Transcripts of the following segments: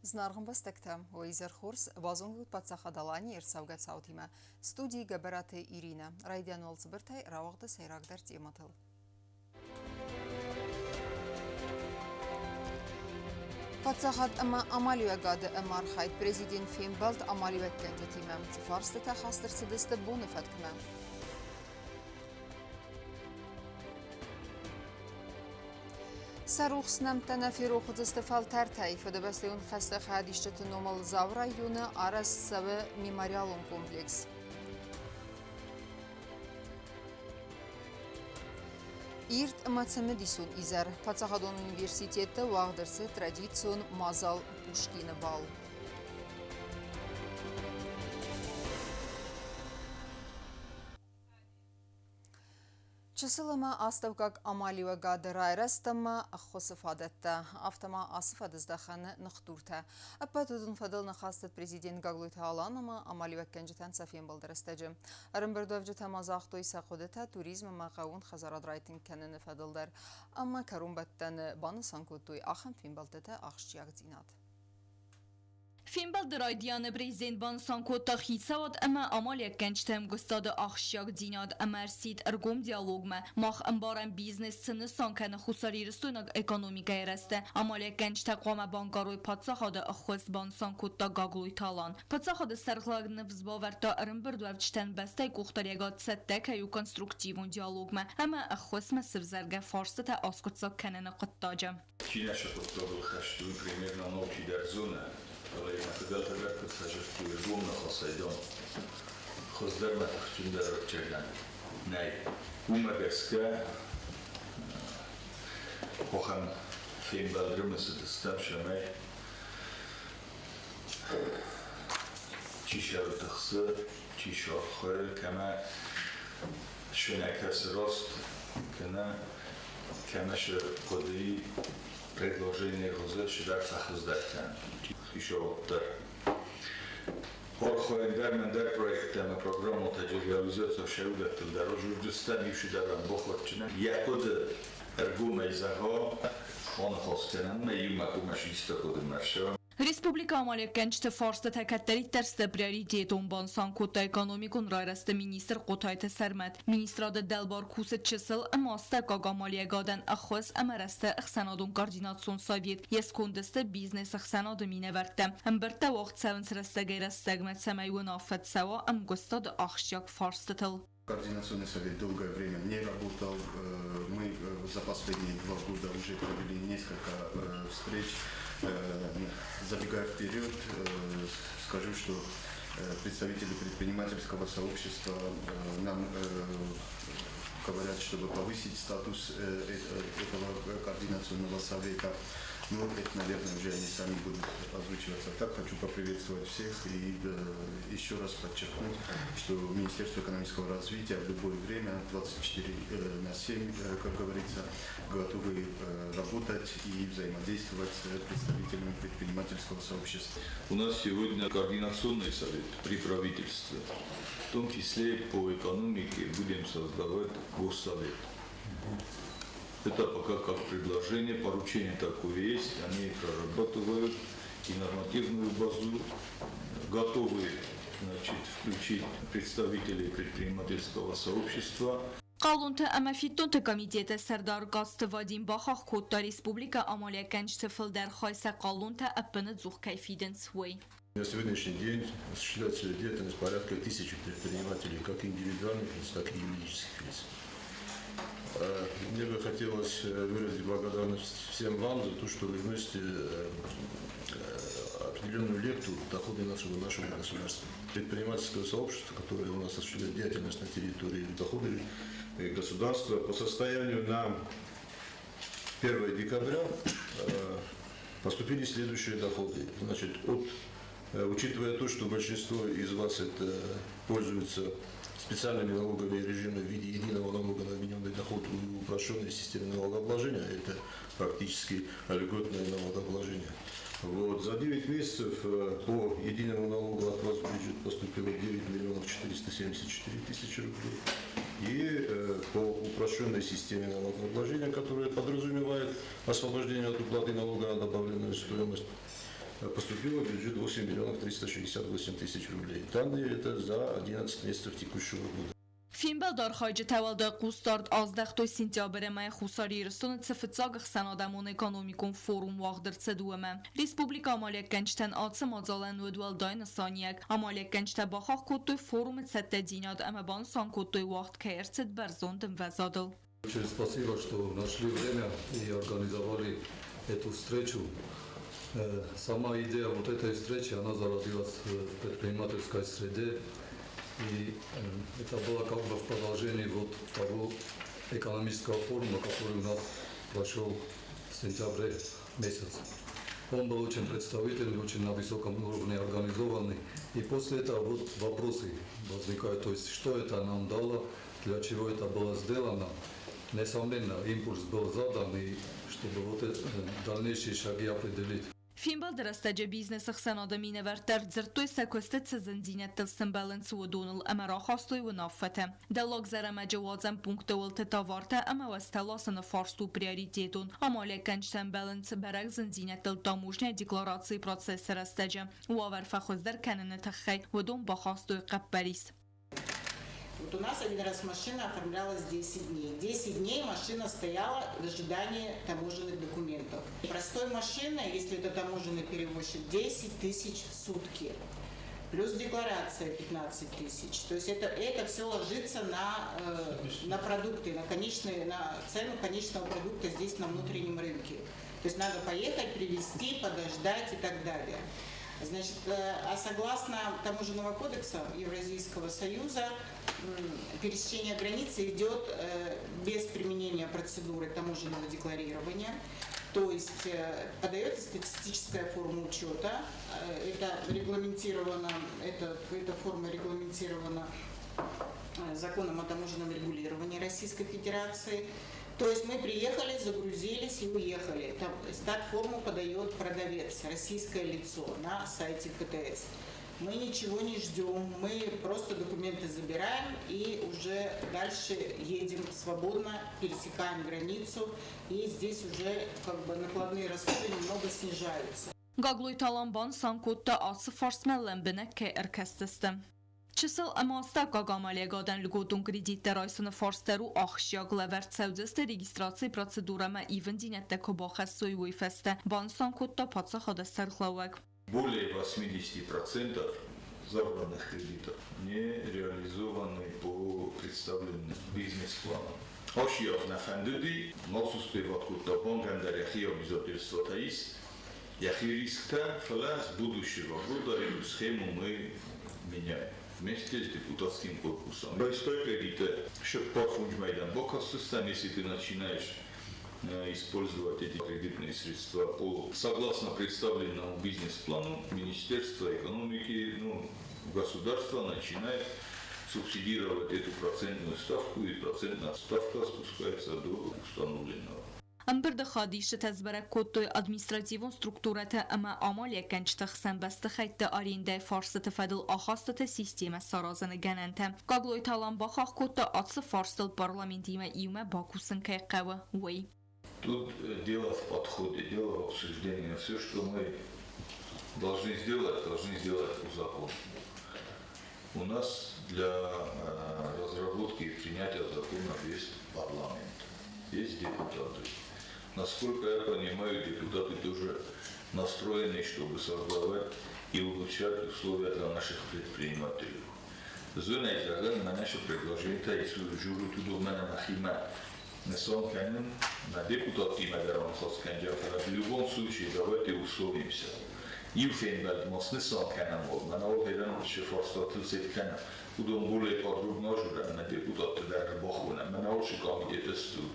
Зынаргъ ӕмбӕстӕгтӕ, уӕ изӕр хорз, базонгӕ паддзахад Аланийы ӕрцӕугӕ цаутимӕ. Студийы Гӕбӕраты Иринӕ. Райдиан уал цыбыртӕй рауагъды сӕйрагдӕр темӕтыл. Паддзахад ӕмӕ амалиуӕгады ӕмархайд президент фембӕлд амалиуӕггӕнджытимӕ. Цы фарстытӕ хаст ӕрцыдысты боны фӕткмӕ? Сӕ рухс нӕмттӕ нӕ ферох уыдзысты фӕлтӕртӕй. Фыдыбӕстӕйон хӕсты хайадисджыты номыл Дзауы районы арӕзт цӕуы мемориалон комплекс. Ирд ӕмӕ цымыдисон изӕр. Паддзахадон университеты уагъд ӕрцыд традицион мадзал Пушкины бал. Чысыл ӕмӕ астӕуккаг амалиуӕгады райрӕзт ӕмӕ ӕххуысы фадӕттӕ, афтӕ ма ацы фӕдыздӕхӕны ныхдуртӕ. Ӕппӕт уыдон фӕдыл ныхас цыд президент Гаглойты Алан ӕмӕ амалиуӕггӕнджытӕн сӕ фембӕлды рӕстӕджы. Ӕрӕмбырдуӕвджытӕ ма загътой сӕ хъуыдытӕ туризм ӕмӕ хъӕууон хӕдзарад райтынг кӕныны фӕдыл дӕр ӕмӕ кӕронбӕттӕны банысан кодтой ахӕм фембӕлдтыты ахсджиагдзинад. Фембӕлды райдианы президент банысан кодта хицауад ӕмӕ амалиуӕггӕнджыты ӕмгуыстады ахсджиагдзинад ӕмӕ ӕрсидт ӕргом диалогмӕ. Мах ӕмбарӕм бизнес цы нысан кӕны хуссарирыстойнаг экономикӕйы рӕзты. Амалиуӕггӕнджытӕ хъуамӕ банкъарой паддзахады ӕххуыс, банысан кодта Гаглойты Алан. Паддзахады сӕргълӕг ныфс бавӕрдта ӕрӕмбырдуӕвджытӕн бӕстӕйы къухдариуӕгад цӕттӕ кӕй у конструктивон диалогмӕ ӕмӕ ӕххуысмӕ сывзаргӕ фарстытӕ аскъуыддзаг кӕныны хъуыддаджы. Чи нӕ сӕ хъуыддагыл хӕст, уый примерно ног чидӕр зоны, фӕлӕ йӕ фыдӕлтӕ дӕр куыд фӕзырдтой, ӕргом ныхасӕй, дам, хуыздӕр мӕ тыхджындӕр ӕвӕццӕгӕн нӕй. Уымӕ гӕсгӕ хохӕн фембӕлд рымысыдыстӕм, цӕмӕй чи сӕ тыхсы, чи сӕрхы, кӕмӕ цы нӕ кӕсы раст, кӕнӕ кӕмӕ цы хъуыдыйы предложение хуызы цыдӕр фӕхуыздӕр кӕн. Хицауад дӕр архайын дӕр мӕндӕр проекттӕ ӕмӕ программӕтӕ реализаци сӕ уыдӕттыл дӕр ӕвзурдзыстӕм, иу цыдӕр бахуырдджынӕн. Йӕ хъуыды ӕргомӕй зӕгъа, аныхас кӕнӕм, иумӕ хъуамӕ систа хъуыдымӕ ссӕуӕм. Республикӕ амалиуӕггӕнджыты фарстатӕ кӕддӕриддӕр сты приоритетон, банысан кодта экономикон райрӕзты министр Хъотайты Сӕрмӕт. Министрады дӕлбар кусы чысыл ӕмӕ астӕуккаг амалиуӕгадӕн ӕххуыс ӕмӕ рӕзты ӕхсӕнадон координацион совет, йе сконды сты бизнес-ӕхсӕнады минӕвӕрттӕ. Ӕмбырдтӕ уагъд цӕуынц рӕстӕгӕй-рӕстӕгмӕ, цӕмӕй уынаффӕ цӕуа ӕмгуыстады ахсджиаг фарстытыл. Координационный совет долгое время не работал. Мы за последние 2 года уже провели несколько встреч. Забегая вперед, скажу, что представители предпринимательского сообщества нам говорят, чтобы повысить статус этого координационного совета. Ну, это, наверное, уже они сами будут озвучиваться. Так, хочу поприветствовать всех и еще раз подчеркнуть, что Министерство экономического развития в любое время, 24 на 7, как говорится, готовы работать и взаимодействовать с представителями предпринимательского сообщества. У нас сегодня координационный совет при правительстве. В том числе по экономике будем создавать госсовет. Это пока как предложение, поручение такое есть, они прорабатывают и нормативную базу, готовы, значит, включить представителей предпринимательского сообщества. Хъалонты ӕмӕ фиддонты комитеты сӕрдар Коцты Вадим бахахх кодта республикӕ амалиуӕггӕнджыты фылдӕр хай сӕ хъалонтӕ ӕппынӕдзух кӕй фидынц, уый. На сегодняшний день осуществляет свою деятельность порядка 1000 предпринимателей, как индивидуальных лиц, так и юридических лиц. Мне бы хотелось выразить благодарность всем вам за то, что вы вносите определенную лепту в доходы нашего государства. Предпринимательское сообщество, которое у нас осуществляет деятельность на территории доходы государства, по состоянию на 1 декабря поступили следующие доходы. Значит, учитывая то, что большинство из вас это пользуются специальными налоговыми режимами в виде единого налога на вмененный доход и упрощенной системы налогообложения, это практически льготное налогообложение. Вот. За 9 месяцев по единому налогу от вас в бюджет поступило 9 миллионов 474 тысячи рублей. И по упрощенной системе налогообложения, которая подразумевает освобождение от уплаты налога на добавленную стоимость, Поступило в бюджет 8 миллионов 368 тысяч рублей. Данные это за 11 месяцев текущего года. Фембӕлды архайджытӕ уӕлдай хъусдард аздӕхтой сентябры мӕйы Хуссар Ирыстоны цы фыццаг ӕхсӕнадӕмон экономикон форум уагъд ӕрцыд, уымӕ. Республикӕйы амалиуӕггӕнджытӕн ацы мадзалӕн уыд уӕлдай нысаниуӕг. Амалиуӕггӕнджытӕ бахахх кодтой форумы цӕттӕдзинад ӕмӕ банысан кодтой уагъд кӕй ӕрцыд бӕрзонд ӕмвӕзадыл. Очень спасибо, что нашли время и организовали эту встречу. Сама идея вот этой встречи, она зародилась в предпринимательской среде. И это было как бы в продолжении вот того экономического форума, который у нас прошел в сентябре месяце. Он был очень представительный, очень на высоком уровне организованный. И после этого вот вопросы возникают, то есть что это нам дало, для чего это было сделано. Несомненно, импульс был задан, и чтобы вот дальнейшие шаги определить. Фембӕлды рӕстӕджы бизнесы хсӕнады минӕвӕрттӕ ӕрдзырдтой сӕ куысты цы зындзинӕдтыл сӕмбӕлынц, уыдоныл ӕмӕ рахастой уынаффӕтӕ. Дӕллаг Зӕрӕмӕджы уадзӕн пункты уылты товартӕ ӕмӕ уӕзтӕ ласыны фарст у приоритетон. Амалиуӕггӕнджытӕ ӕмбӕлынц бӕрӕг зындзинӕдтыл таможнӕйы декларацийы процессы рӕстӕджы. Уавӕр фӕхуыздӕр кӕныны тыххӕй уыдон бахастой хъӕппӕрис. Вот у нас один раз машина оформлялась 10 дней. 10 дней машина стояла в ожидании таможенных документов. Простой машина, если это таможенный перевозчик, 10 тысяч в сутки. Плюс декларация 15 тысяч. То есть это все ложится на продукты, на цену конечного продукта здесь на внутреннем рынке. То есть надо поехать, привезти, подождать и так далее. Значит, а согласно Таможенного кодекса Евразийского союза, пересечение границы идет без применения процедуры таможенного декларирования. То есть подается статистическая форма учета, эта форма регламентирована законом о таможенном регулировании Российской Федерации. То есть мы приехали, загрузились и уехали. Там стат-форму подает продавец, российское лицо на сайте ФТС. Мы ничего не ждем, мы просто документы забираем и уже дальше едем свободно, пересекаем границу, и здесь уже как бы накладные расходы немного снижаются. Гаглойты Алан банысан кодта ацы фарстмӕ лӕмбынӕг кӕй ӕркӕсдзысты. Чысыл ӕмӕ астӕуккаг амалиуӕгадӕн льготон кредиттӕ райсыны фарст дӕр у ахсджиаг, лӕвӕрд цӕудзысты регистрацийы процедурӕмӕ ивындзинӕдтӕ куы бахӕссой, уый фӕстӕ, банысан кодта паддзахады сӕргълӕууӕг. Более 80% забранных кредитов не реализованы по представленным бизнес-планам. Ашиав нӕ фӕндыди, нал успевать кодта банкӕн дӕр йӕхи обязательствотӕ ис, йӕхи рисктӕ, фӕлӕ с будущего года эту схему мы меняем вместе с депутатским корпусом. Простой кредит, чтобы если ты начинаешь использовать эти кредитные средства по согласно представленному бизнес-плану, Министерство экономики, ну, государство начинает субсидировать эту процентную ставку, и процентная ставка спускается до установленного. Ӕмбырды хайадисджытӕ сбӕрӕг кодтой административон структурӕтӕ ӕмӕ амалиуӕггӕнджыты хсӕн бӕстыхӕйтты арендӕйы фарстыты фӕдыл ахастыты системӕ саразыны гӕнӕнтӕ. Гаглойты Алан бахахх кодта ацы фарстыл парламентимӕ иумӕ бакусын кӕй хъӕуы, уый. Тут дело в подходе, дело в обсуждении. Все, что мы должны сделать по закону. У нас для разработки и принятия законов есть парламент, есть депутаты. Насколько я понимаю, депутаты тоже настроены, чтобы создавать и улучшать условия для наших предпринимателей. Зөнәйзәгән менә шу предложение журу туду менә нахима нысан кәнен на депутат имәгәр хас кәнҗә. В любом случае давайте условимся. Иу фембӕлд ма снысан кӕнӕм, мӕнӕ ол херен шефарстатыл сет кӕнӕм. Уыдон более подробно журӕн на депутатты дӕр бахонӕм. Мӕнӕ ол комитеты студ.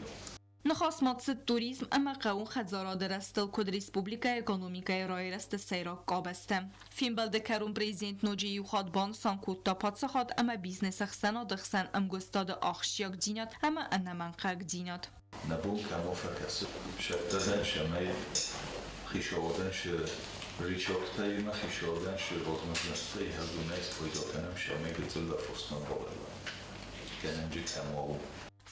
Ныхас ма цыд туризм ӕмӕ хъӕууон хӕдзарады рӕзтыл, куыд республикӕйы экономикӕйы райрӕзты сӕйраг къабӕзтӕ. Фембӕлды кӕрон президент ноджы иу хатт банысан кодта паддзахад ӕмӕ бизнесы хсӕнады хсӕн ӕмгуыстады ахсджиагдзинад ӕмӕ ӕнӕмӕнгхъӕугдзинад. Нӕ бон кӕмӕ фӕкӕсы сӕттӕдӕн сӕмӕй хицауадӕн шы рычагтӕ хицауадӕн шы возможностей хӕдунӕй спайда кӕнӕм сӕмӕй гыццыл фостон балӕвӕр. Кӕнӕнджы кӕмӕ у.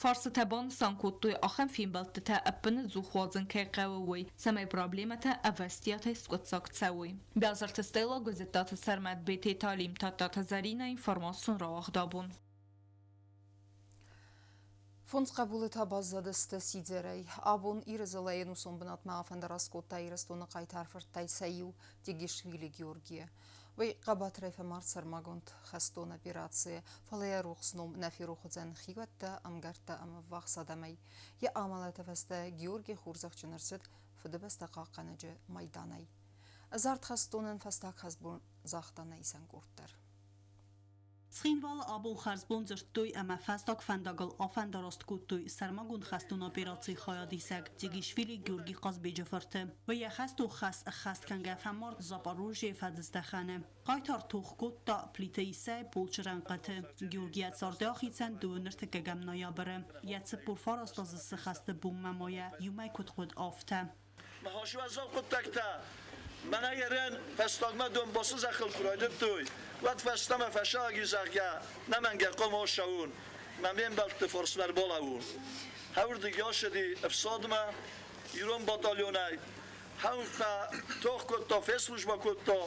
Фарсытӕ банысан кодтой, ахӕм фембӕлдтытӕ ӕппынӕдзух уадзын кӕй хъӕуы, уый, цӕмӕй проблемӕтӕ ӕвӕстиатӕй скъуыддзаг цӕуой. Бязырты Стелла, Гуыззыттаты Сӕрмӕт, Бететы Алим, Тадтаты Зӕринӕ, информацион рауагъд абон. Фондз хъӕбулы та баззадысты сидзӕрӕй. Абон Иры дзыллӕйы ӕнусон бынатмӕ афӕндараст кодта Ирыстоны хъайтар фырттӕй сӕ иу Тегишвили Георгийы. Уый хъӕбатырӕй фӕмард сӕрмагонд хӕстон операцийы, фӕлӕ йӕ рухс ном нӕ ферох уыдзӕн хиуӕттӕ, ӕмгӕрттӕ ӕмӕ ӕввахс адӕмӕй. Йӕ амӕлӕты фӕстӕ Георгий хорзӕхджын ӕрцыд Фыдыбӕстӕ хъахъхъӕнӕджы майданӕй. Ӕдзард хӕстонӕн фӕстаг хӕсбон загъта нӕ исӕн къорд дӕр. Цхинвалы абон хӕрзбон дзырдтой ӕмӕ фӕстаг фӕндагыл афӕндараст кодтой сӕрмагонд хӕстон операцийы хайадисӕг Тегишвили Георгий Хъазбеджы фырты. Уый йӕ хӕстон хӕс ӕххӕст кӕнгӕ фӕмард Запорожьейы фӕдыздӕхӕны. Хъайтар тох кодта Плиты Иссӕйы полчы рӕнхъыты. Георгий йӕ царды ахицӕн дыууын ӕртыккӕгӕм ноябры. Йӕ 49 азы цы хӕсты бонмӕ ма йӕ иу мӕй куыд хъуыд, афтӕ. Ныхасы уӕззау хъуыддӕгтӕ мӕнӕ ерӕн фӕстагмӕ Донбассы зӕххыл куы райдыдтой, уӕд фӕстӕмӕ фӕсаг и, зӕгъгӕ, нӕмӕнгӕ хъуамӕ ссӕуон, мӕ ме мбӕлтты фарсмӕ ӕрбалӕууон. Хӕуырдыг ацыди ӕфсадмӕ, ирон батальонӕй хӕуынтмӕ тох кодта, фӕслужбӕ кодта,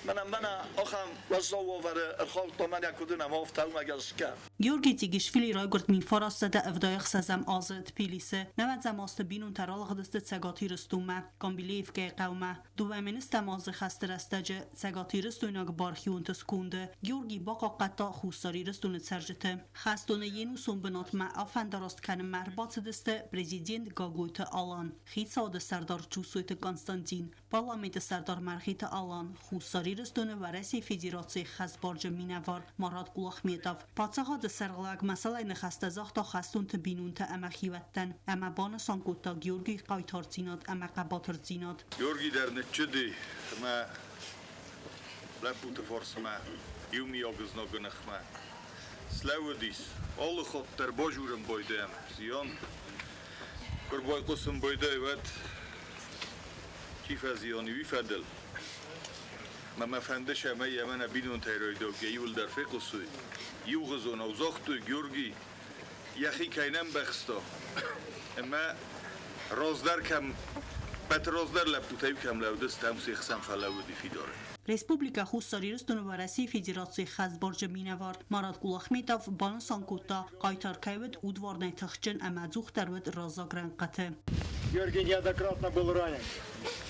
мӕнӕ мӕнӕ ахӕм уӕззау уавӕры ӕрхаудта мӕнӕ куыд ын ӕмӕ афтӕ уымӕ гӕсгӕ. Георгий Тегишвили райгуырд 1976 азы Тбилисы. Нӕуӕдзӕм азты бинонтӕ ралыгъдысты Цӕгат Ирыстонмӕ, Камбилеевкӕйы хъӕумӕ. Дыууӕ мин азы хӕсты рӕстӕджы цӕгатирыстойнаг бархионты сконды Георгий бахъахъхъӕдта Хуссар Ирыстоны цӕрджыты. Хӕстоны йе нусон бынатмӕ афӕндараст кӕнынмӕ ӕрбацыдысты президент Гаглойты Алан, хицауады сӕрдар Джусойты Константин, Парламенты сӕрдар Мӕргъиты Алан, Хуссар Ирыстоны Уӕрӕсейы Федерацийы хӕсбарджын минӕвар Марат Кулахметов, паддзахады сӕргълӕууӕг мӕсӕлӕй ныхӕстӕ загъта хӕстонты бинонтӕ ӕмӕ хиуӕттӕн ӕмӕ банысан кодта Георгийы хъайтардзинад ӕмӕ хъӕбатырдзинад. Георгий дӕр ныччыди ӕмӕ лӕппуты фарсмӕ иумиаг знагы ныхмӕ слӕууыдис. Алы хатт дӕр базурын байдайӕм зиан. Куы рбайхъусын байдайы, уӕд чи фӕзиан, уый фӕдыл. Мӕ мӕ фӕнды, цӕмӕй йӕ мӕнӕ бинонтӕй райдайгӕ иуылдӕр фехъусой. Иугъуызонау загътой, Георгий йӕхи кӕй не мбӕхста, ӕмӕ раздӕр кӕм Пӕт раздӕр лӕппутӕй кӕм лӕудысты, ам се хсӕн фӕлӕууыди фидарӕй. Республикӕ Хуссар Ирыстоны Уӕрӕсейы Федерацийы хӕсбарджын минӕвар Марат Кулахметов банысан кодта, хъайтар кӕй уыд удварнӕй тыхджын ӕмӕ ӕдзухдӕр уыд раззаг рӕнхъыты. Георгий неоднократно был ранен,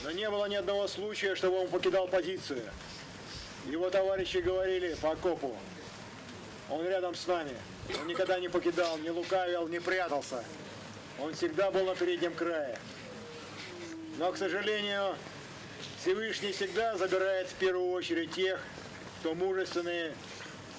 но не было ни одного случая, чтобы он покидал позицию. Его товарищи говорили по окопу: он рядом с нами, он никогда не покидал, не лукавил, не прятался. Он всегда был на переднем крае. Но, к сожалению, Всевышний всегда забирает в первую очередь тех, кто мужественные,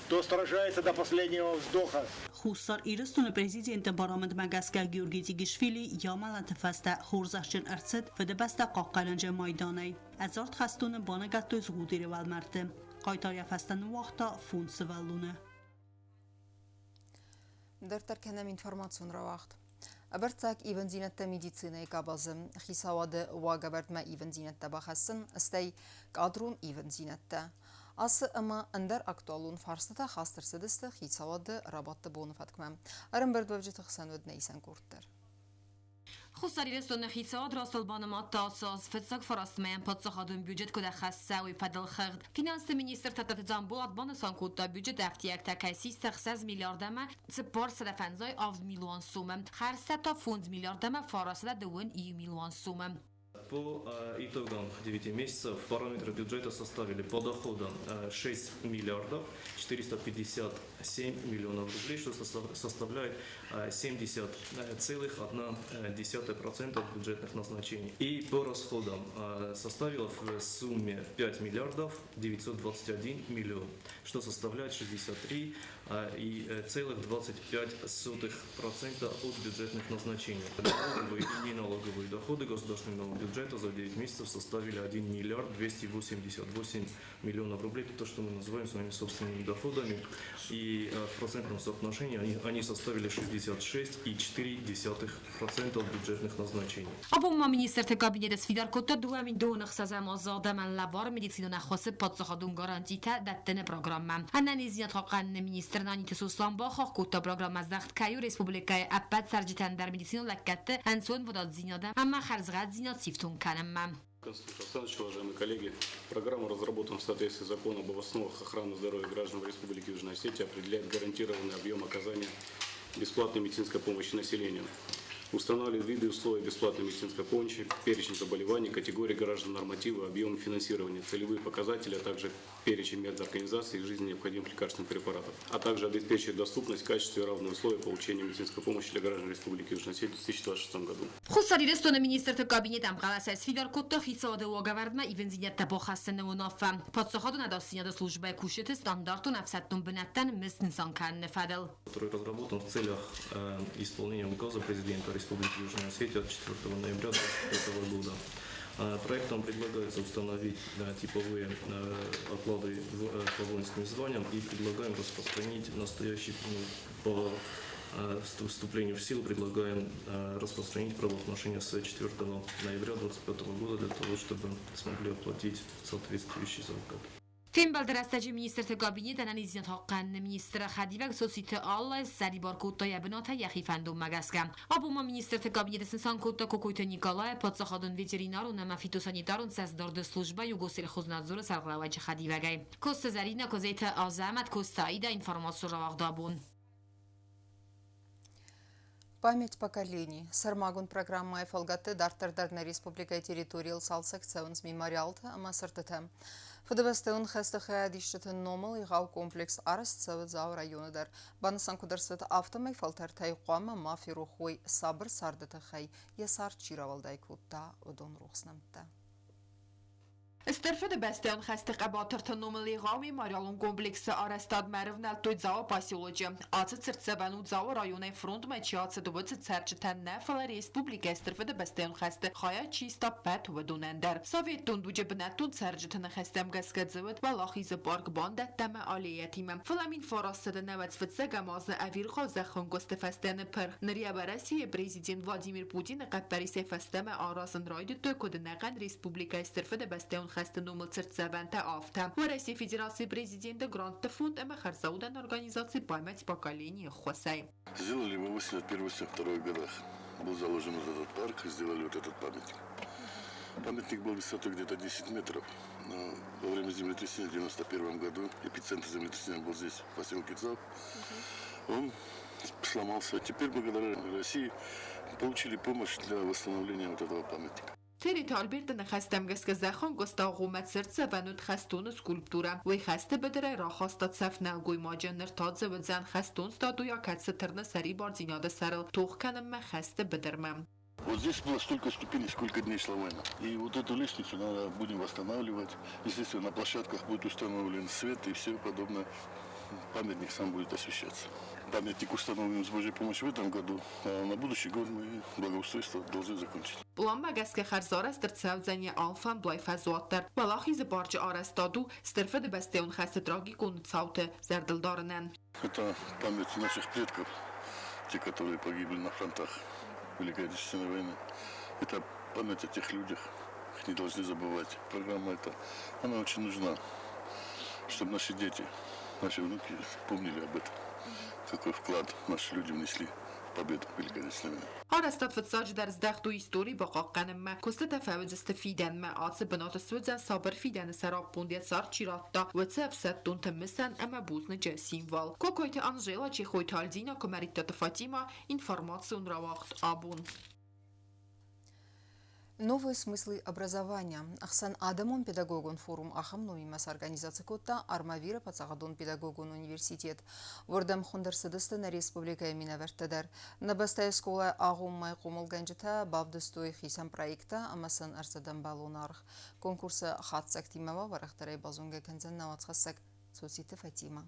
кто сражается до последнего вздоха. Хуссар Ирыстоны президенты барамындмӕ гӕсгӕ Георгий Тегишвили йӕ амӕлӕты фӕстӕ хорзӕхджын ӕрцыд Фыдыбӕстӕ хъахъхъӕнӕджы майданӕй. Ӕдзард хӕстоны баныгӕдтой Згъудеры уӕлмӕрдты. Хъайтар йӕ фӕстӕ ныууагъта фондз сывӕллоны. Дарддӕр кӕнӕм информацион рауагъд. Ӕвӕрццаг ивындзинӕдтӕ медицинӕйы къабазы хицауады уагӕвӕрдмӕ ивындзинӕдтӕ бахӕссын, стӕй кадрон ивындзинӕдтӕ. Ацы ӕмӕ ӕндӕр актуалон фарстытӕ хаст ӕрцыдысты хицауады рабадты боны фӕткмӕ. Ӕрӕмбырдуӕвджыты хсӕн уыд нӕ исӕн къорд дӕр. Хуссар Ирыстоны хицауад растыл банымадта ацы аз фыццаг фарастмӕ паддзахадон бюджет куыд ӕххӕст цӕуы фӕдыл хыгъд. Финансты министр Тадтаты Дзамболат банысан кодта, бюджет ӕфтиӕгтӕ кӕй систы 6 миллиард ӕмӕ 457 милуан сомы, хӕрдзтӕ та 5 миллиард ӕмӕ 921 милуан сомы. По итогам 9 месяцев параметры бюджета составили по доходам 6 миллиардов 457 миллионов рублей, что составляет 70,1% от бюджетных назначений. И по расходам составила в сумме 5 миллиардов 921 миллион, что составляет 63,25% от бюджетных назначений. Налоговые и неналоговые доходы государственного бюджета бюджета за 9 месяцев составили 1 миллиард 288 миллионов рублей. Это то, что мы называем своими собственными доходами. И в процентном соотношении они составили 66,4% от бюджетных назначений. Абон ма министрты кабинеты сфидар кодта 2026 азы адӕмӕн лӕвар медицинон ӕххуысы паддзахадон гарантитӕ дӕттыны программӕ. Ӕнӕниздзинад хъахъхъӕныны министр Наниты Сослан бахахх кодта, программӕ здӕхт кӕй у республикӕйы ӕппӕт цӕрджытӕн дӕр медицинон лӕггӕдты ӕнцонвадатдзинад ӕмӕ хӕрзгъӕддзинад сифтонг кӕнынмӕ. Константин Александрович, уважаемые коллеги, программа разработана в соответствии с законом об основах охраны здоровья граждан в Республике Южная Осетия, определяет гарантированный объем оказания бесплатной медицинской помощи населению. Устанавливает виды и условия бесплатной медицинской помощи, перечень заболеваний, категории граждан, нормативы, объемы финансирования, целевые показатели, а также перечень медорганизаций и жизненно необходимых лекарственных препаратов, а также обеспечивает доступность, качество и равные условия получения медицинской помощи для граждан Республики Южная Осетия в 2026 году. Хуссар Ирыстоны министрты кабинет ӕмхъӕлӕсӕй сфидар кодта хицауады уагӕвӕрдмӕ ивындзинӕдтӕ бахӕссыны уынаффӕ Паддзахадон ӕдасдзинады службӕйы кусджыты стандартон ӕфсӕддон бынӕттӕн мызд нысан кӕныны фӕдыл. Который разработан в целях исполнения указа президента Республики Южная Осетия от 4 ноября 2025 года. Проектом предлагается установить типовые оклады по воинским званиям и предлагаем распространить настоящий, ну, по вступлению в силу предлагаем распространить правоотношения с 4 ноября 2025 года для того, чтобы смогли оплатить соответствующий зарплату. Фембӕлды рӕстӕджы министрты кабинет ӕнӕниздзинад хъахъхъӕныны министры хӕдивӕг Цоциты Аллӕ ссӕрибар кодта йӕ бынатӕй йӕхи фӕндонмӕ гӕсгӕ. Абон ма министрты кабинеты снысан кодта Кокойты Николайы паддзахадон ветеринарон ӕмӕ фитосанитарон цӕстдарды службӕ Югоссельхознадзоры сӕргълӕууӕджы хӕдивӕгӕй. Коцты Зӕринӕ, Козайты Азӕмӕт, Коцты Аидӕ, информацион рауагъд Абон. Память поколений. Сӕрмагонд программӕйы фӕлгӕтты дарддӕр дӕр нӕ республикӕйы территорийыл цалцӕг цӕуынц мемориалтӕ ӕмӕ цыртытӕ. Фыдыбӕстӕйон хӕсты хайадисджыты номыл егъау комплекс арӕзт цӕуы Дзауы районы дӕр. Банысан куыд ӕрцыд, афтӕмӕй фӕлтӕртӕй хъуамӕ ма ферох уой сабыр царды тыххӕй йӕ цард чи рауӕлдай кодта, уыдон рухс нӕмттӕ. Стыр Фыдыбӕстӕйон хӕсты хъӕбатырты номыл егъау мемориалон комплексы арӕзтадмӕ ӕрывнӕлдтой Дзауы поселочы. Ацы цыртдзӕвӕн у Дзауы районӕй фронтмӕ чи ацыд, уыцы цӕрджытӕн нӕ, фӕлӕ республикӕйы Стыр Фыдыбӕстӕйон хӕсты хайад чи иста, ӕппӕт уыдонӕн дӕр. Советтон дуджы бынӕттон цӕрджыты ныхӕстӕм гӕсгӕ дзы уыд Уӕлахизы парк бандӕттӕ ӕмӕ аллейӕтимӕ. Фӕлӕ 1995 азы ӕвирхъау зӕххӕнкъуысты фӕстӕ ныппырх. Ныр йӕ Уӕрӕсейы президент Владимир Путины хъӕппӕрисӕй фӕстӕмӕ аразын райдыдтой куыд ӕнӕхъӕн республикӕйы Стыр Фыдыбӕстӕйон хӕсты номыл цыртдзӕвӕнтӕ, афтӕ. Уӕрӕсейы Федерацийы президенты грантты фонд ӕмӕ хӕрзаудӕн организаци Память поколений ӕххуысӕй. Сделали его в 81-82 годах. Был заложен вот этот парк, сделали вот этот памятник. Памятник был высотой где-то 10 метров. Но во время землетрясения в 91 году, эпицентр землетрясения был здесь, в поселке Дзау, он сломался. Теперь благодаря России получили помощь для восстановления вот этого памятника. Тереты Альберты ныхӕстӕм гӕсгӕ зӕххон куысты агъоммӕ цыртдзӕвӕн уыд хӕстоны скульптурӕ. Уый хӕсты быдырӕй рахаста цӕф нӕлгоймаджы, ныр та дзы уыдзӕн хӕстон статуя, кӕцы тырны сӕрибардзинады сӕрыл тох кӕнынмӕ хӕсты быдырмӕ. Вот здесь было столько ступеней, сколько дней шла война. И вот эту лестницу надо будем восстанавливать. Естественно, на площадках будет установлен свет и все подобное. Памятник сам будет освещаться. Памятник установим с Божьей помощью в этом году, а на будущий год мы благоустройство должны закончить. Пъланмӕ гӕсгӕ хӕрзарӕзт ӕрцӕудзӕн йӕ алфӕмблай фӕзуат дӕр. Уӕлахизы парчы арӕзтад у Стыр Фыдыбӕстӕйон хӕсты трагикон цауты зӕрдылдарынӕн. Это память наших предков, те, которые погибли на фронтах Великой Отечественной войны. Это память о тех людях, их не должны забывать. Программа эта, она очень нужна, чтобы наши дети, наши внуки помнили об этом, какой вклад наши люди внесли в победу Великой Отечественной войны. Арӕзтад фыццаджыдӕр здӕхт у истори бахъахъхъӕнынмӕ, куыстытӕ фӕуыдзысты фидӕнмӕ. Ацы бынаты суыдзӕн сабыр фидӕны сӕраппонд йӕ цард чи радта, уыцы ӕфсӕддонты мысӕн ӕмӕ бузныджы символ. Кокойты Анжела, Чехойты Альдина, Куымӕридтаты Фатимӕ, информацион рауагъд Абон. Новые смыслы образования. Ӕхсӕнадӕмон педагогон форум ахӕм номимӕ сорганизаци кодта Армавиры паддзахадон педагогон университет. Уырдӕм хуынд ӕрцыдысты нӕ республикӕйы минӕвӕрттӕ дӕр. Нӕ бӕстӕйы скъолайы агъоммӕ хъомылгӕнджытӕ бавдыстой хицӕн проекттӕ ӕмӕ сын ӕрцыд ӕмбӕлон аргъ. Конкурсы хатдзӕгтимӕ уӕрӕхдӕрӕй базонгӕ кӕндзӕн нӕ уацхӕссӕг Цоциты Фатимӕ.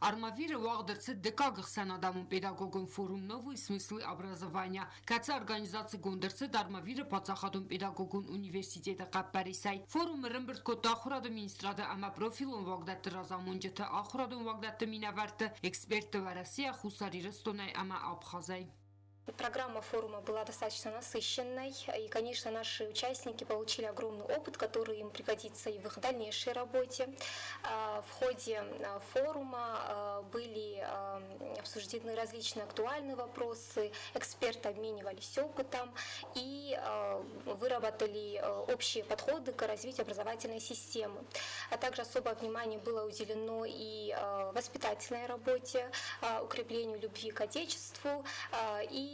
Армавиры уагъд ӕрцыд дыккаг ӕхсӕнадӕмон педагогон форум «Новые смыслы образования», кӕцы организацигонд ӕрцыд Армавиры паддзахадон педагогон университеты хъӕппӕрисӕй. Форум ӕрӕмбырд кодта ахуырады министрады ӕмӕ профилон уагдӕтты разамонджыты, ахуырадон уагдӕтты минӕвӕртты, экспертты Уӕрӕсейӕ, Хуссар Ирыстонӕй ӕмӕ Абхазӕй. Программа форума была достаточно насыщенной, и, конечно, наши участники получили огромный опыт, который им пригодится и в их дальнейшей работе. В ходе форума были обсуждены различные актуальные вопросы, эксперты обменивались опытом и выработали общие подходы к развитию образовательной системы. А также особое внимание было уделено и воспитательной работе, укреплению любви к Отечеству и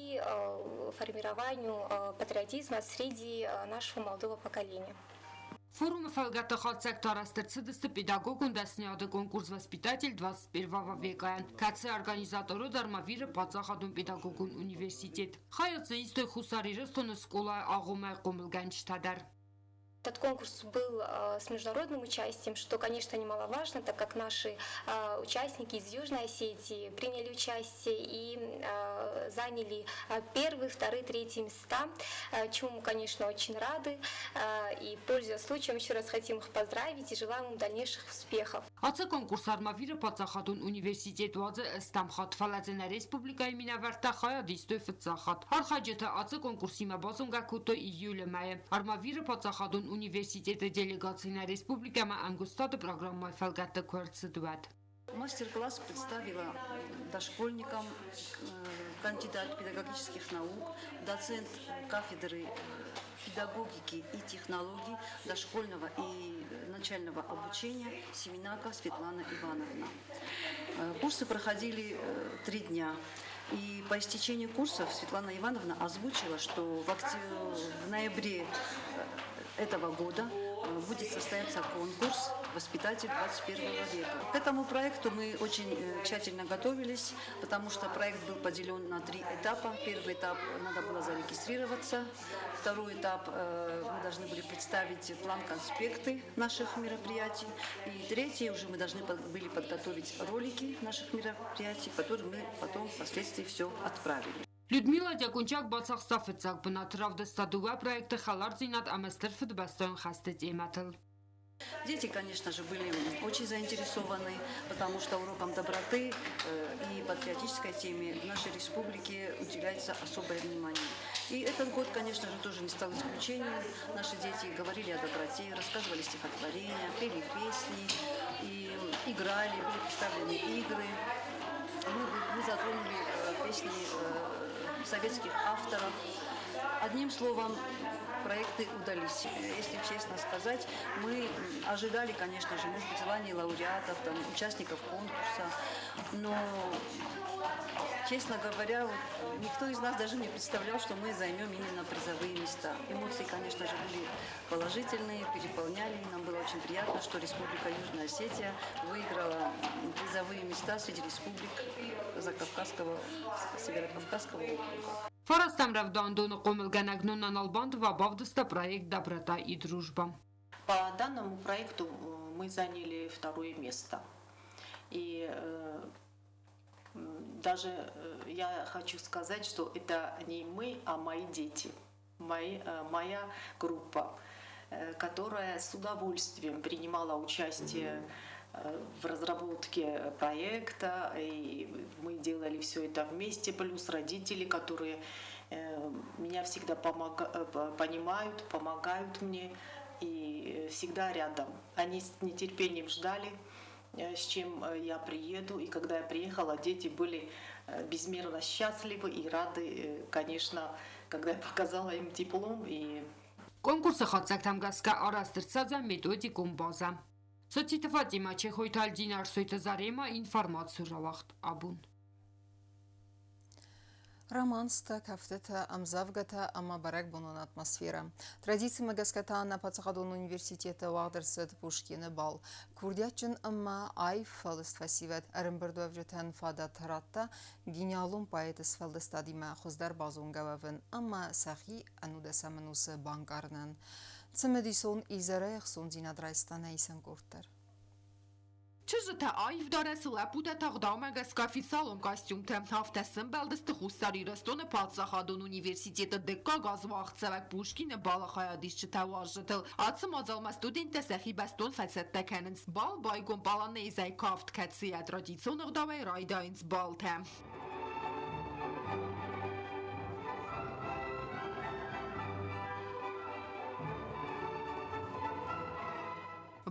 формированию патриотизма среди нашего молодого поколения. Форумы фӕлгӕтты хатдзӕгтӕ арӕзт ӕрцыдысты педагогон дӕсныйады конкурс «Воспитатель 21 века», кӕцы организатор уыд Армавиры паддзахадон педагогон университет. Хайад дзы истой Хуссар Ирыстоны скъолайы агъоммӕ хъомылгӕнджытӕ дӕр. Этот конкурс был с международным участием, что, конечно, немаловажно, так как наши участники из Южной Осетии приняли участие и заняли первые, вторые, третьи места, чему мы, конечно, очень рады. И, пользуясь случаем, еще раз хотим их поздравить и желаем им дальнейших успехов. Ацы конкурс Армавиры паддзахадон университет уадзы ӕстӕм хатт, фӕлӕ дзы нӕ республикӕйы минӕвӕрттӕ хайад истой фыццаг хатт. Архайджытӕ ацы конкурсимӕ базонгӕ кодтой июлы мӕйы. Армавиры паддзахадон университеты делегаци нӕ республикӕмӕ ӕмгуыстады программӕйы фӕлгӕтты куы ӕрцыд, уӕд. Мастер-класс представила дошкольникам кандидат педагогических наук, доцент кафедры педагогики и технологий дошкольного и начального обучения Семенака Светлана Ивановна. Курсы проходили 3 дня. И по истечении курсов Светлана Ивановна озвучила, что в ноябре этого года будет состояться конкурс «Воспитатель 21 века». К этому проекту мы очень тщательно готовились, потому что проект был поделен на три этапа. Первый этап – надо было зарегистрироваться. Второй этап – мы должны были представить план-конспекты наших мероприятий. И третий – уже мы должны были подготовить ролики наших мероприятий, которые мы потом впоследствии все отправили. Людмила Дякончак бацахста фыццаг бынат, равдыста дыууӕ проекты хӕлардзинад ӕмӕ Стыр Фыдыбӕстӕйон хӕсты темӕтыл. Дети, конечно же, были очень заинтересованы, потому что урокам доброты и патриотической теме в нашей республике уделяется особое внимание. И этот год, конечно же, тоже не стал исключением. Наши дети говорили о доброте, рассказывали стихотворения, пели песни и играли, были представлены игры. Мы затронули песни советских авторов. Одним словом, проекты удались. Если честно сказать, мы ожидали, конечно же, может быть, званий лауреатов, там, участников конкурса, но, честно говоря, вот, никто из нас даже не представлял, что мы займем именно призовые места. Эмоции, конечно же, были положительные, переполняли. Нам было очень приятно, что Республика Южная Осетия выиграла призовые места среди республик Закавказского, Северокавказского округа. Фарастӕм рӕвдауӕндоны хъомылгӕнӕг Нонна Налбантова бавдыста проект «Доброта и дружба». По данному проекту мы заняли второе место. И даже я хочу сказать, что это не мы, а мои дети, моя группа, которая с удовольствием принимала участие в разработке проекта, и мы делали все это вместе, плюс родители, которые меня всегда понимают, помогают мне и всегда рядом. Они с нетерпением ждали, с чем я приеду. И когда я приехала, дети были безмерно счастливы и рады, конечно, когда я показала им диплом. И Конкурсы хатдзӕгтӕм гӕсгӕ арӕзт ӕрцӕудзӕн методикон базӕ. Цоциты Фатима, Чехойты Альдина, Арсойты Зарема, информацийы рауагъд Абон. Романстӕ, кӕфтытӕ, ӕмдзӕвгӕтӕ ӕмӕ бӕрӕгбонон атмосферӕ. Традицимӕ гӕсгӕ та нӕ паддзахадон университеты уагъд ӕрцыд Пушкины бал. Курдиатджын ӕмӕ аив фӕлыст фӕсивӕд ӕрӕмбырдуӕвджытӕн фадат радта гениалон поэты сфӕлдыстадимӕ хуыздӕр базонгӕ уӕвын ӕмӕ сӕхи ӕнудӕсӕм ӕнусы банкъарынӕн. Цымыдисон изӕрӕй ӕхцондзинад райста нӕ исӕн къорд дӕр. Чызджытӕ аив дарӕсы, лӕппутӕ та ӕгъдаумӕ гӕсгӕ официалон костюмты. Афтӕ сӕмбӕлдысты Хуссар Ирыстоны паддзахадон университеты дыккаг аз уагъдцӕуӕг Пушкины балы хайадисджытӕ уазджытыл. Ацы мадзалмӕ студенттӕ сӕхи бӕстон фӕцӕттӕ кӕнынц. Бал байгом полонезӕй кафт, кӕцыйӕ традицион ӕгъдауӕй райдайынц балтӕ.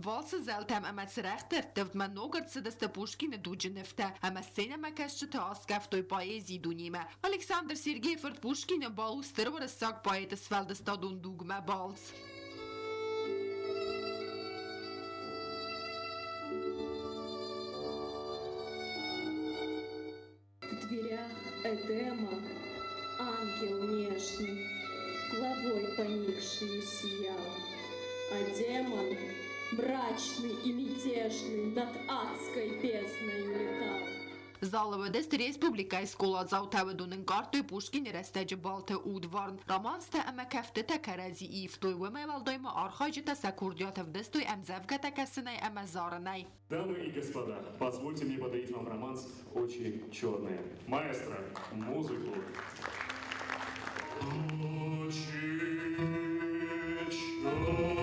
Вальсы зӕлтӕм ӕмӕ цырӕгъты ӕрттывдмӕ ног ӕрцыдысты Пушкины дуджы нывтӕ ӕмӕ сценӕмӕкӕсджыты аскъӕфтой поэзийы дунемӕ. Александр Сергейы фырт Пушкины бал у стыр уырыссаг поэты сфӕлдыстадон дугмӕ балц. В дверях Эдема ангел нежный Главой поникшею сиял, А демон, мрачный и мятежный, Над адской бездною летал. Залы уыдысты республикӕйы скъоладзаутӕ, уыдон ӕнкъардтой Пушкины рӕстӕджы балты удварн. Романстӕ ӕмӕ кӕфтытӕ кӕрӕдзи ивтой, уымӕй уӕлдай ма архайджытӕ сӕ курдиат ӕвдыстой ӕмдзӕвгӕтӕ кӕсынӕй ӕмӕ зарынӕй. Дамы и господа, позвольте мне подарить вам романс «Очи черные». Маэстро, музыку. Очи черные.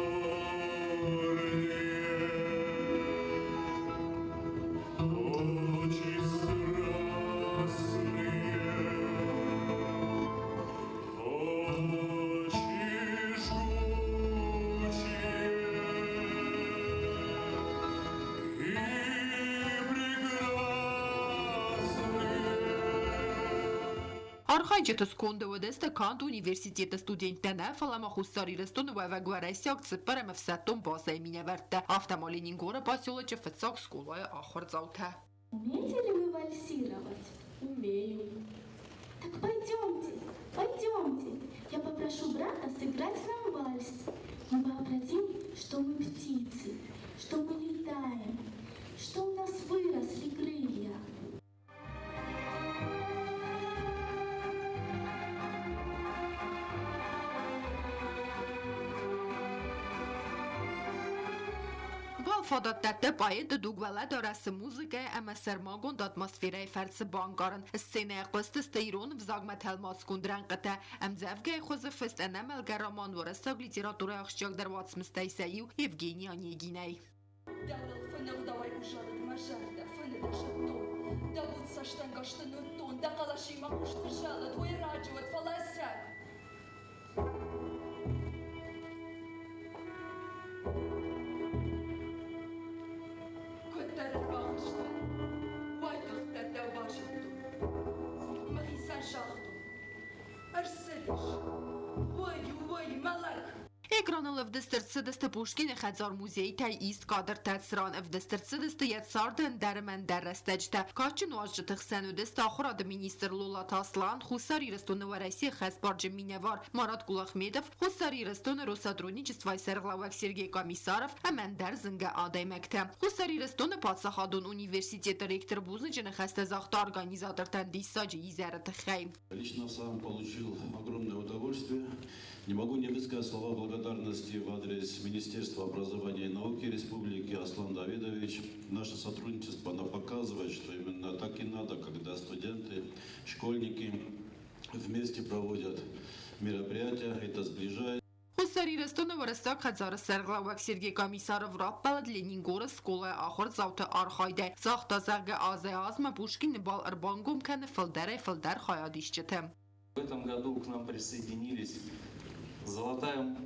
Очи страстные, очи жгучие и прекрасные. Архайджыты сконды уыдысты канд университеты студенттӕ нӕ, фӕлӕ ма Хуссар Ирыстоны уӕвӕг уӕрӕсейаг цыппӕрӕм ӕфсӕддон базӕйы минӕвӕрттӕ, афтӕ ма Ленингоры поселочы фыццаг скъолайы ахуырдзаутӕ. Умеете ли вы вальсировать? Умею. Так пойдемте, пойдемте. Я попрошу брата сыграть нам вальс. Мы вообразим, что мы птицы, что мы летаем, что у нас выросли крылья. Бал фадат дӕтты поэты дуг уӕлӕдарӕсы музыкӕйы ӕмӕ сӕрмагонд атмосферӕйы фӕрцы банкъарын. Сценӕйы хъуыстысты ирон ӕвзагмӕ тӕлмацгонд рӕнхъытӕ, ӕмдзӕвгӕйы хуызы фыст ӕнӕмӕлгӕ роман уырыссаг литературӕйы ахсджиагдӕр уацмыстӕй сӕ иу Евгений Онегинӕй. Дӕуыл фынӕгъдауӕй узӕлыд мӕ зӕрдӕ, фыны дӕ зыдтон. Дӕ буц цӕстӕнгӕсты ныддон, дӕ хъӕлӕсимӕ хъусты зӕлыд, уый раджы уыд, фӕлӕ ӕцӕг. Куыддӕр ӕрбахызтӕн, уайтагъддӕр дӕу базыдтон. Мӕхицӕн загътон, ӕрцыдис, уый, уый, мӕ лӕг! Экраныл ӕвдыст ӕрцыдысты Пушкины хӕдзар-музейтӕй ист кадртӕ, цыран ӕвдыст ӕрцыдысты йӕ царды ӕндӕр ӕмӕ ӕндӕр рӕстӕджытӕ. Кадджын уазджыты хсӕн уыдысты ахуырады министр Лолаты Аслан, Хуссар Ирыстоны Уӕрӕсейы хӕсбарджын минӕвар Марат Кулахметов, Хуссар Ирыстоны Россотрудничествойы сӕргълӕууӕг Сергей Комиссаров ӕмӕ ӕндӕр зынгӕ адӕймӕгтӕ. Хуссар Ирыстоны паддзахадон университеты ректор бузныджы ныхӕстӕ загъта организатортӕн диссаджы изӕры тыххӕй. Лично сам получил огромное удовольствие. Не могу не высказать слова благодарности в адрес Министерства образования и науки Республики Аслан Давидович. Наше сотрудничество, оно показывает, что именно так и надо, когда студенты, школьники вместе проводят мероприятия, это сближает. Хуссар Ирыстоны Уӕрӕсейаг хӕдзары сӕргълӕууӕг Сергей Комиссаров раппӕлыд Ленингоры скъолайы ахуырдзауты архайдӕй. Загъта, зӕгъгӕ, азӕй-азмӕ Пушкины бал ӕрбангом кӕны фылдӕрӕй-фылдӕр хайадисджыты. В этом году к нам присоединились золотая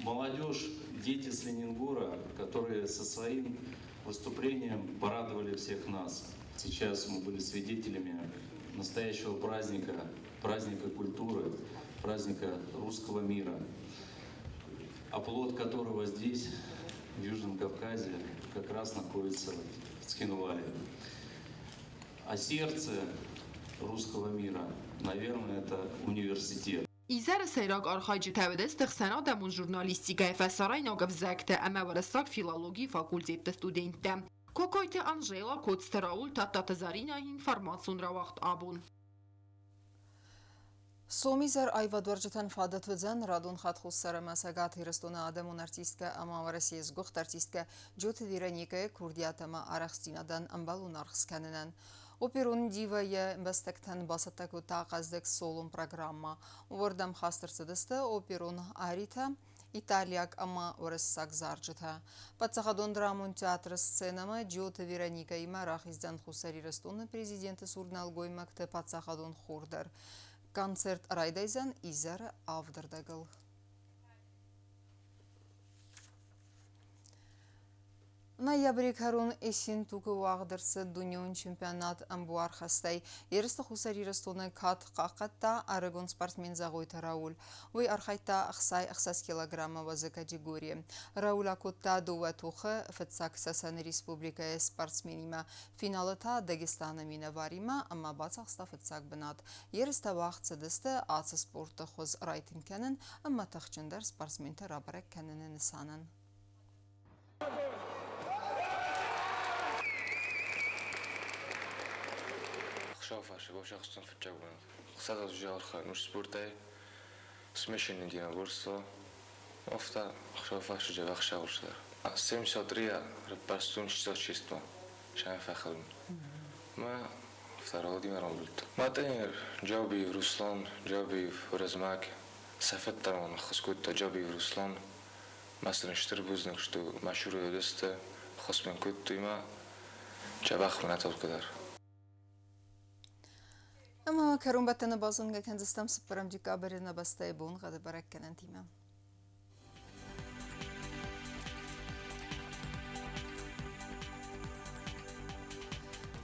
молодежь, дети с Ленингора, которые со своим выступлением порадовали всех нас. Сейчас мы были свидетелями настоящего праздника, праздника культуры, праздника русского мира, оплот которого здесь, в Южном Кавказе, как раз находится в Цхинвале. А сердце русского мира, наверное, это университет. Изӕры сӕйраг архайджытӕ уыдысты ӕхсӕнадӕмон журналистикӕйы фӕсарӕйнаг ӕвзӕгты ӕмӕ уырыссаг филологийы факультетты студенттӕ. Кокойты Анжела, Коцты Рауль, Тадтаты Заринӕйы информацион рауагъд абон. Сомизӕр аивадуарзджытӕн фадат уыдзӕн радон хатт Хуссар ӕмӕ Цӕгат Ирыстоны адӕмон артисткӕ ӕмӕ Уӕрӕсейы сгуыхт артисткӕ Джоты Вероникӕйы курдиат ӕмӕ арӕхстдзинадӕн ӕмбӕлон аргъ скӕнынӕн. Оперон дивӕ-йы ӕмбӕстӕгтӕн бацӕттӕ кодта хъӕздыг солон программӕ. Уырдӕм хаст ӕрцыдысты оперон аритӕ, италиаг ӕмӕ уырыссаг зарджытӕ. Паддзахадон драмон театры сценӕмӕ Джиоты Вероникӕимӕ рахиздзӕн Хуссар Ирыстоны президенты цур нӕлгоймӕгты паддзахадон хор дӕр. Концерт райдайдзӕн изӕры авдырдӕгыл. Ноябры кӕрон Ессентукы уагъд ӕрцыд дунеон чемпионат ӕмбуархӕстӕй. Ерысты Хуссар Ирыстоны кад хъахъхъӕдта ӕрыгон спортсмен Зӕгъойты Рауль. Уый архайдта 66 килограммы уӕзы категорийы. Рауль акодта дыууӕ тохы, фыццаг Цӕцӕны республикӕйы спортсменимӕ, финалы та Дагестаны минӕваримӕ ӕмӕ бацахста фыццаг бынат. Ерыстӕ уагъд цыдысты ацы спорты хуыз райтынг кӕнын ӕмӕ тыхджындӕр спортсменты рабӕрӕг кӕныны нысанӕн. Хуыцауы фарсы бавзӕрстон фыццаг бынат. Хуыцау архайын спортӕй, смешанный единоборство. Афтӕ Хуыцауы фарсы дзӕбӕх сагъуыстдӕр. 73 раппӕрстон 66 сӕм фӕхӕрын. Мӕ второго рамбылдта. Мӕ тренер Джабиев Руслан, Джабиев Оразмӕг, сӕ фӕддӕр мын ӕххуыс кодта Джабиев Руслан. Мӕ сын стыр бузныг, что мӕ сюры уыдысты, ххуыс мын кодтой мӕ дзӕбӕх мын атолкъдӕр. Ӕмӕ кӕронбӕттӕны базонгӕ кӕндзыстӕм цыппӕрӕм декабры нӕ бӕстӕйы боныгъӕды бӕрӕггӕнӕнтимӕ.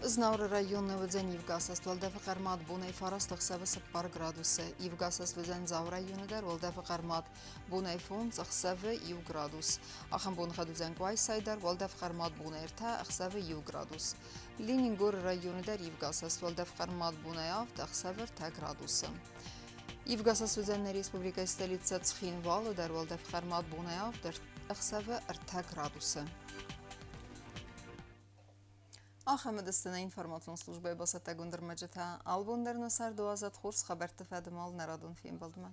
Знауыры районы уыдзӕн ивгӕсӕст уӕлдӕфы хъӕрмад бонӕй 9 ӕхсӕвы 4 градусы. Ивгӕсӕст уыдзӕн Дзауы районы дӕр уӕлдӕфы хъӕрмад бонӕй 5 ӕхсӕвы 1 градус. Ахӕм боныгъӕд уыдзӕн Къуайсайы дӕр уӕлдӕф хъӕрмад бонӕй 3 ӕхсӕвы 1 градус. Ленингоры районы дӕр ивгӕсӕст уӕлдӕф хъӕрмад бонӕй 7 ӕхсӕвы 3 градусы. Ивгӕсӕст уыдзӕн нӕ республикӕйы столицӕ Цхинвалы дӕр уӕлдӕф хъӕрмад бонӕй 7 ӕхсӕвы 3 градусы. Ахӕм уыдысты нӕ информацион службӕйы бацӕттӕгонд ӕрмӕджытӕ. Албон дӕр нӕ царды уадзӕд хорз хабӕртты фӕдымал нӕ радон фембӕлдмӕ.